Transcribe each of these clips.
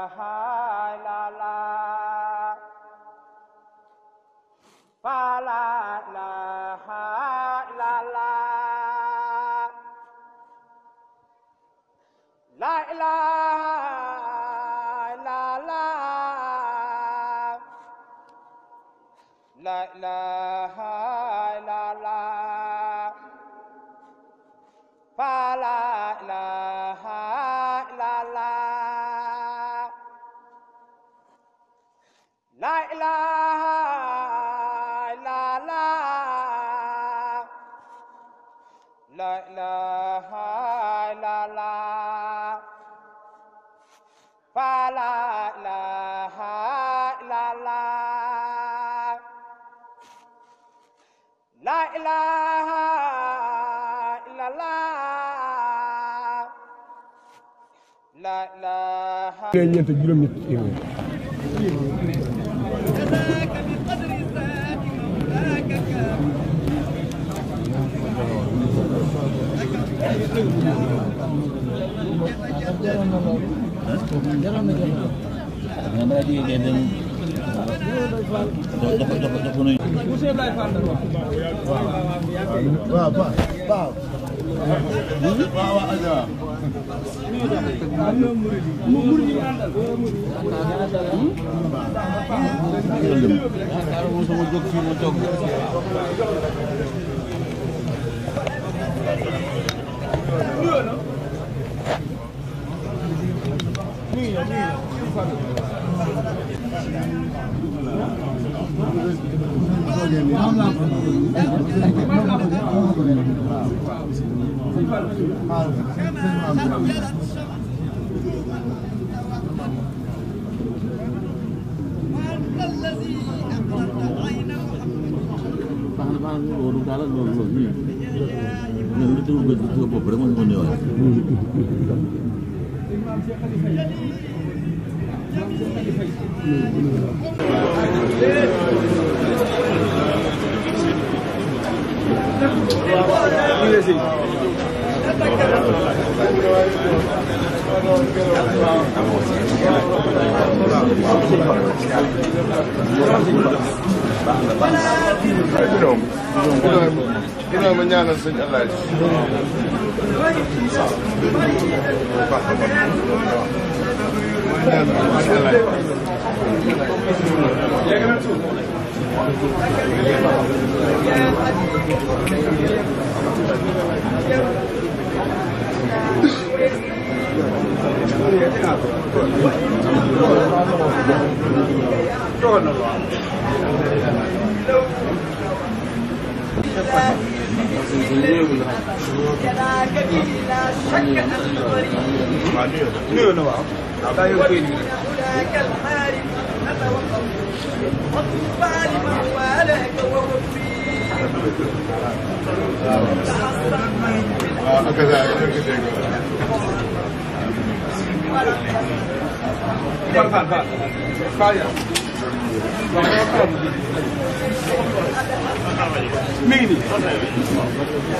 ilaha illallah fa la ilaha illallah la ilaha illallah la ilaha illallah fa la ilaha illallah la ilaha illallah la ilaha illallah fa la ilaha illallah la ilaha illallah la ilaha ñeent juróom-ñett téeméer ginnaaw ma ñaanal sëñ Alaaji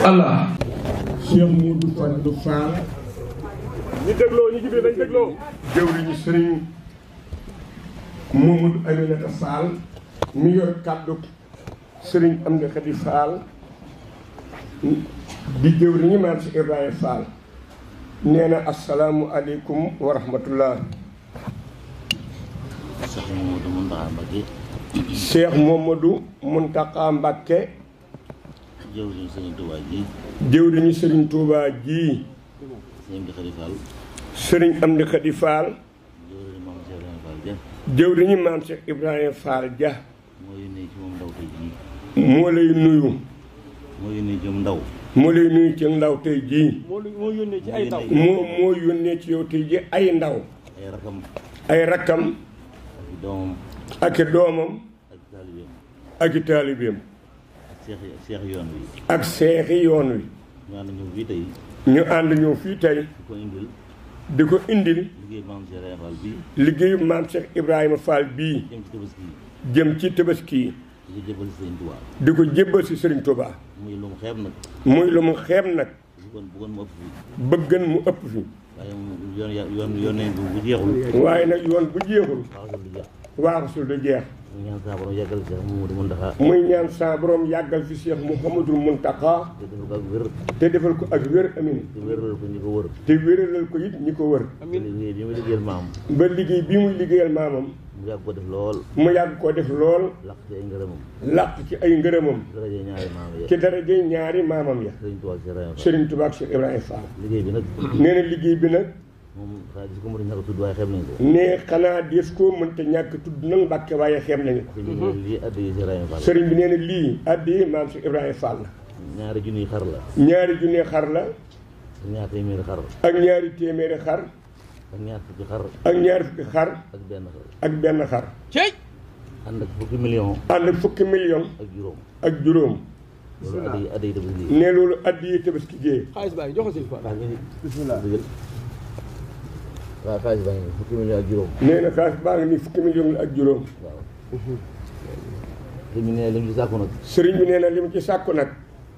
Allah Cheikh Modou Fadou Fall ñu dégloo ñu jibee dañ dégloo jëwriñu Sëriñ Mamadou Aminata Fall mi yor kàddu Sëriñ Amdi Khady Fall di jëwriñu maam si Ibrahima Fall nee na asalaamu aleykum wa rahmatullah. Cheikh Mamadou Mountakha Mbacké jëwriñu Sëriñ Touba ji. jëwriñu Sëriñ Touba ji. Sëriñ Amdi Khady Fall. Sëriñ Amdi Khady Fall. jëwriñu maam Cheikh Ibrahima Fall ja. moo yónnee ci moom ndaw tey jii. moo lay nuyu. moo yónnee ci moom ndaw. moo lay nuyu ci ndaw tey jii. moo yónnee ci ay ndaw. moo yónnee ci yow tey jii ay ndaw. ay rakam. ay rakkam. ak doomam. ak i doomam. ak taalibeem. ak i taalibeem. seex yoon wi. ak seexi yoon wi. ñu ànd ñëw fii tey. ñu ànd ñëw fii tey. di ko indil. di ko indil. liggéey maam Cheikh Ibrahima Fall bii. liggéeyu maam Cheikh Ibrahima Fall bii. jëm ci tabaski. jëm ci tabaski. di ko jébbal si Sëriñ Touba. di ko jébbal si Sëriñ Touba. muy lu mu xeeb nag. muy lu mu xeeb nag. bëggoon mu ëpp fi. bëggan mu ëpp fi. waaye yoon nañ bu jeexul. waaye nag yoon bu jeexul. waaxasul du jeex. waaxasul du jeex. muy ñaan saa borom yàggal Cheikh Mouhamadou Mountakha. muy ñaan saa borom yàggal fi Cheikh Mouhamadou Mountakha. te defal ko ak wér. te defal ko ak wér amin. te wéralal ko ñi ko wër. te wéralal ko it ñi ko wër. liggéey bi muy liggéeyal maam. ba liggéey bi muy liggéeyal maamam. mu yàgg ko def lool. mu yàgg koo def lool. laq ci ay ngërëmam. làq ci ay ngërëmam. daraje ñaari maam ya. ci daraje ñaari maamam ya. Serigne Touba ak Cheikh Ibrahima Fall. Serigne Touba ak Cheikh Ibrahima Fall. liggéey bi nag. nee na liggéey bi nag. moom xanaa gis ko mën a ñàkk tudd waaye xeeb nañ ko. nee xanaa des koo mënta ñàkk tudd nag Mbàkke waaye xeeb nañu ko. lii addi Cheikh Ibrahima Fall. sëriñ bi nee na lii addi maam Cheikh Ibrahima Fall la. ñaari junniy xar la. ñaari junni xar la. ak ñaar téeméeri xar. ak ñaari téeméeri xar. ak ñaar fukki xar. ak ñaari fukki xar. ak benn xar. ak benn xar. cey ànd ak fukki million. ànd ak fukki million. ak juróom. ak juróom. loolu addi tabaski. ne loolu addi tabaski géey. xaalis baa ngi jox ko si quoi. bismillah. waaw xaalis baa ngi nii fukki million ak juróom. nee na xaalis baa ngi nii fukki million la ak juróom. waaw. sëriñ bi nee na li mu ci sàkku nag. sëriñ bi nee na li mu ci sàkku nag.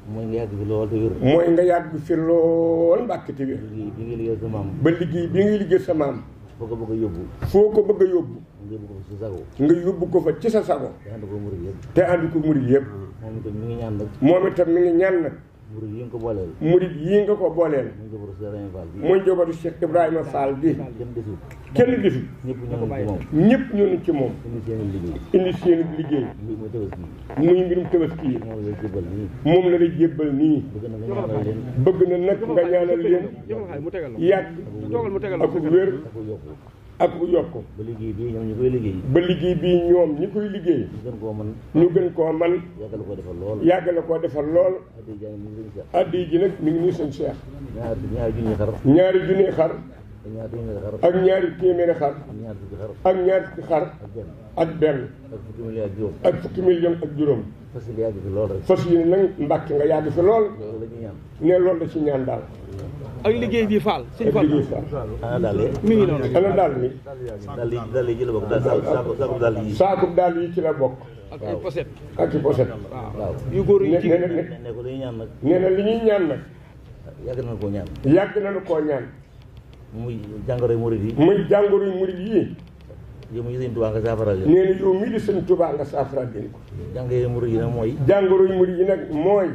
mooy nga yàgg fi lool te wér. mooy nga yàgg fi lool Mbàkke te wér. liggéey bi nga liggéey sa maam. ba liggéey bi ngay liggéey sa maam. foo ko bëgg a yóbbu. foo ko bëgg a yóbbu. nga yóbbu ko ci sago. nga yóbbu ko fa ci sa sago. te ànd ko murid yëpp. te ànd ko murid yëpp. moom itam mi ngi ñaan nag. moom itam mi ngi ñaan nag. murid yi nga ko booleel. murid yii nga ko booleel. muy jëbëru Cheikh Ibrahima Fall bi. mooy njabootu Cheikh Ibrahima Fall bi. kenn desul. kenn desul. ñëpp ñëw nañ ci moom. ñëpp ñëw nañ ci moom. indi seen liggéey. indi seen liggéey. lii mooy tabaski. muy mbirum tabaski yi. moom lay jébbal nii. moom la lay jébbal nii. bëgg na nga ñaanal leen. bëgg na nag nga ñaanal leen. yàgg ak wér ak yokku. ak yokk. ba liggéey bii ñoom ñu koy liggéey. ba liggéey bii ñoom ñi koy liggéey. ñu gën koo mën. ñu gën koo man. yàggal ko defal lool. yàgg na koo defal lool. addi jàng mi ngi leen addi ji nag mi ngi nii seen Cheikh. ñaari junni xar. ñaari junni xar. ak ñaari téeméeri xar. ak ñaari téeméeri xar. ak ñaar fukki xar. ak ñaari fukki xar. ak benn. ak benn. ak fukki million ak juróom. ak fukki million ak juróom. fas yéene yàgg fi lool rek. fas yéene nag Mbàkke nga yàgg fi lool. loolu la ñuy ñaan. ne loolu la ci ñaan daal. ak liggéey bii Fall sëñ ak Fall liggéey Fall. ana daal de. mi ngi noonu ana daal mi. daal yi ci la bokk daal saako daal yi. saakub daal yi ci la bokk. ak ay poset ak i poset. waaw. yu góor yu jigéen ne ko li ñuy ñaan nag. nee na li ñuy ñaan nag. yàgg nañu koo ñaan. yàgg nañu koo ñaan. muy jàngoro murid yi. muy jàngoro yu murid yii. yow mii sëñ Tuubaa nga saafara leen. nee na yow mii di sëñ Tuubaa nga saafara leen ko. jàngoro murid yi nag mooy. jàngoro yu murid yi nag mooy.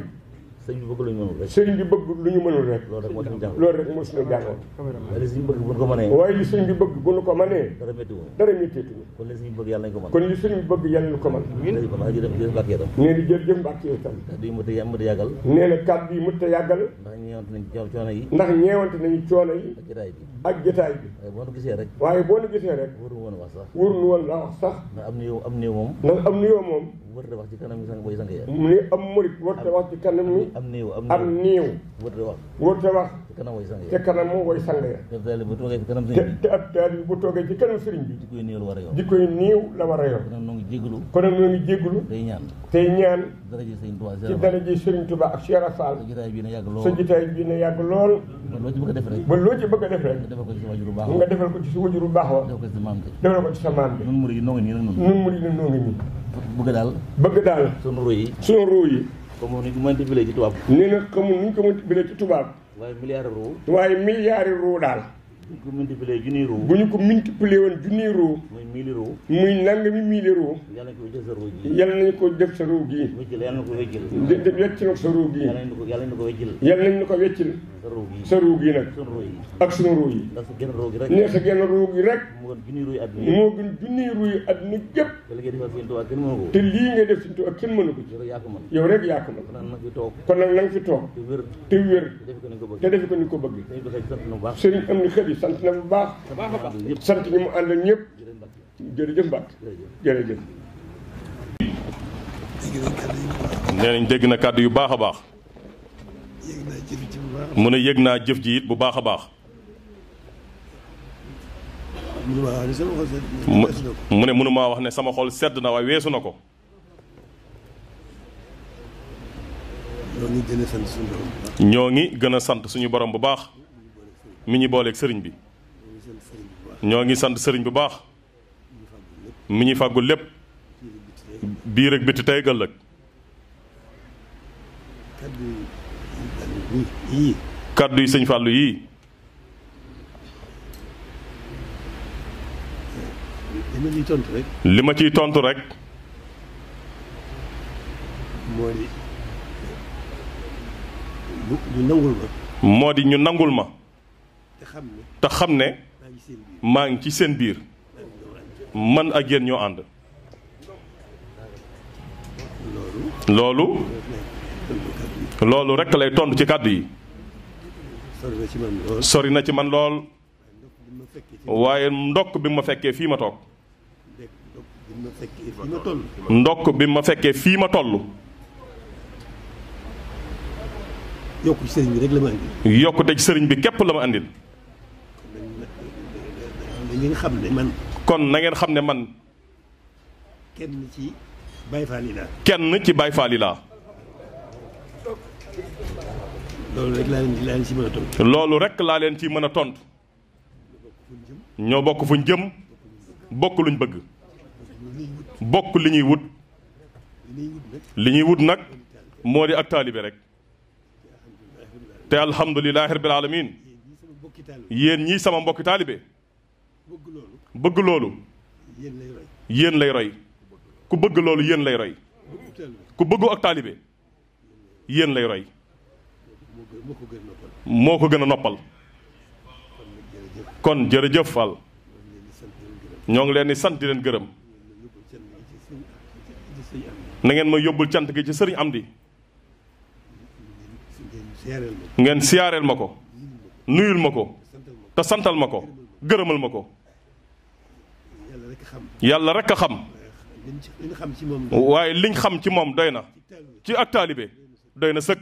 sëñ bi bëgg lu ñu mënul rek. sëñ bi bëgg lu ñu mënul rek. loolu rek moo tax ñu jàng. loolu rek moo suñu jàngoro. waaye li sëñ bëgg bu ñu ko mënee. waaye li sëñ bi bëgg bu ñu ko mënee. dara métti wu. dara métteetuñu. kon li sëñ bëgg yàlla nañu ko mën. kon li sëñ bi bëgg yàlla na ko mën. léegi kon jërëjëf jërëjëf Mbàkke itam. nee na jërëjëf Mbàkke itam. kàddu yi mënut a yàggal. nee na kàddu yi mënut a yàggal. ndax ñeewante nañ ci coono yi. ndax ñeewante nañu coono yi. ak jotaay bi. ak jotaay bi. waaye boo nu gisee rek. waaye boo nu gisee rek. waru woon a wax sax. wóor nu woon la wax sax. ndax am néew moom. ndax am nuyoo moom. warut a wax ci kanam sang booy sang ya. mu ne am murit warut a wax ci kanam mi. am néew warut a wax. warut a wax ci kanam booy sang te ya. kanam moo koy sang ya. def daal bu toogee ci kanam sëñ te bi. te ab taalibe bu toogee ci kanam sëriñ bi. jikko yi néew la war a yor. jikko yi néew la war a yor. kon nag noo ngi jégalu. kon nag ñoo ngi jéggulu day ñaan. tey ñaan daraja sëñ Tuubaa ci daraja Sëriñ Tuubaa ak Cheikh Fall. sa jotaay bi na yàgg lool. sa jotaay bi ne yàgg lool. kon loo ci bëgg a def rek. ba loo ci bëgg a def rek. nga defal ko ci sa wajur bu baax. nga defal ko ci sa wajur bu baax wa. defal ko ci sa maam bi. defal ko ci sa maam bi. ñun murid yi noo ngi nii rek noonu. nun murit yi noo ngi nii. bëgg daal. bëgg daal sunu ruu yi. sunu ruu yi. comme ni ñu ko mënti bilee ci tubaab. nee na xamul ni ñu ko multiplier ci tubaab. waaye milliard ruu. waaye milliards ruu daal. bu ñu ko multiplier junniy ruu. bu ñu ko multiplier woon junniy ruu. muy mille ruu. muy nangami mille ruu. yàlla nañu ko jël sa ruu gi. yal nañu ko def sa ruu gii. wéccil yàlla na ko wéccil. wecc nag sa ruu gii. yàlla nañu ko wéccil. yal nañu ko weccil sa ruu gi. sa ruu gii nag. sunu ruu yi. ak sunu ruu yi. ndax sa genn ruu gi rek. nee sa genn ruu gi rek. mu gën junniy ruu yi àdduna yi. moo gën junniy ruu yi àdduna gépp. te li ngay defal seen tubaab kenn mënu ko. te lii ngay def si tubaab kenn mënu ko ci. yow rek yaa ko mën. yow rek yaa ko mën. kon nag na fi toog. kon nag na nga fi toog. te wér. te wér. te def ko ni ko bëgg. te defe ko ni ko bëgg. dañu ko sant na bu baax. sëriñ am ni xel yi sant na bu baax. yëpp. sant ñi mu àndal ñëpp. jërëjëf Mbacke jërëjëf. nee nañ dégg na kàddu yu baax a baax. mu ne yëg naa jëf ji it bu baax a baax. mu ne mënumaa wax ne sama xol sedd na waaye weesu na ko. ñoo ngi gën a sant suñu borom bu baax. mi ñu booleeg sëriñ bi. ñoo ngi sant sëriñ bu baax. mi ñu fàggul lépp. biir ak biti tey ëllëg. kaddu yi sëñ Fallou yii. li ma ciy tontu rek. li ma ciy tontu rek. moo di ñu nangul ma. moo di ñu nangul ma. te xam ne. maa ngi ci seen biir. man ak yéen ñoo ànd. loolu rekk lay tontu ci kàddu yi. sori na ci man lool. waaye ndokk bi ma fekkee fii ma toog. ndokk bi ma fekkee fii ma toll. yokku ci sëriñ bi rek la ma andil. yokkute ci sëriñ bi képp la ma andil. ngeen xam ne man. kon na ngeen xam ne man. kenn ci Baye Fall yi laa. kenn ci Baye Fall yi laa. loolu rek laa leen ci mën a tontu. loolu rek laa leen ci mën a tontu. ñoo bokk fuñ jëm. bokk luñ bëgg. bokk li ñuy wut. li ñuy wut nag moo di ak taalibe rek. te alhamdulilahi rabbil alamin yéen ñii sama mbokki taalibe bëgg loolu yéen lay roy. ku bëgg loolu yéen lay roy. ku bëggu ak taalibe yéen lay roy. moo ko gën a noppal. kon jërëjëf Fall ñoo ngi leen di sant di leen gërëm. na ngeen ma yóbbul cant gi ci sëriñ Amdi. ngeen siyaareel ma ko. nuyul ma ko. te santal ma ko. gërëmal ma ko. yàlla rek a xam. waaye liñ xam ci moom doy na. ci ak taalibe doy na sëkk.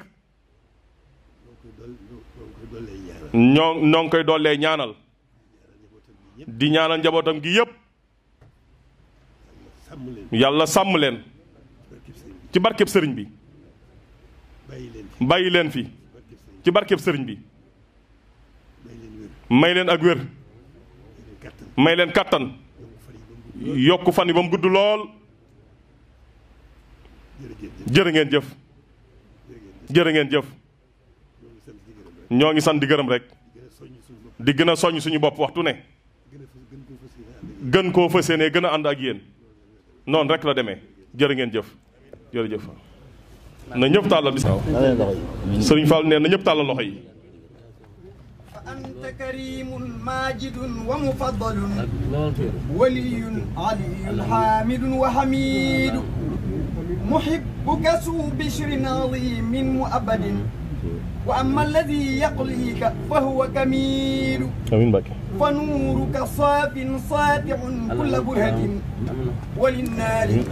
ñoo ngi koy dollee ñaanal. di ñaanal njabootam gi yépp. yàlla sàmm leen. ci barkeb sëriñ bi. bàyyi leen fi. ci barkeb sëriñ bi. may leen ak wér. may leen kàttan. yokku fan yi ba mu gudd lool. jërë ngeen jëf. jërë ngeen jëf. ñoo ngi sant di gërëm rek. di gën a soññ suñu bopp waxtu ne. gën koo fas yéene gën a ànd ak yéen. noonu rek la demee. jërë ngeen jëf. jërëjëf. na ñëpp tàllal bis. Sëriñ Fall nee na ñëpp tàllal loxo yi. anta karimun majidun wa mufaddalun waliyun aliyun hamidun wa hamidu muhibbuka su bishrin azimin muabadin wa amma alladi yaqlika fa huwa kamilu fa nuruka safin sati'un kulla burhatin wa linnaari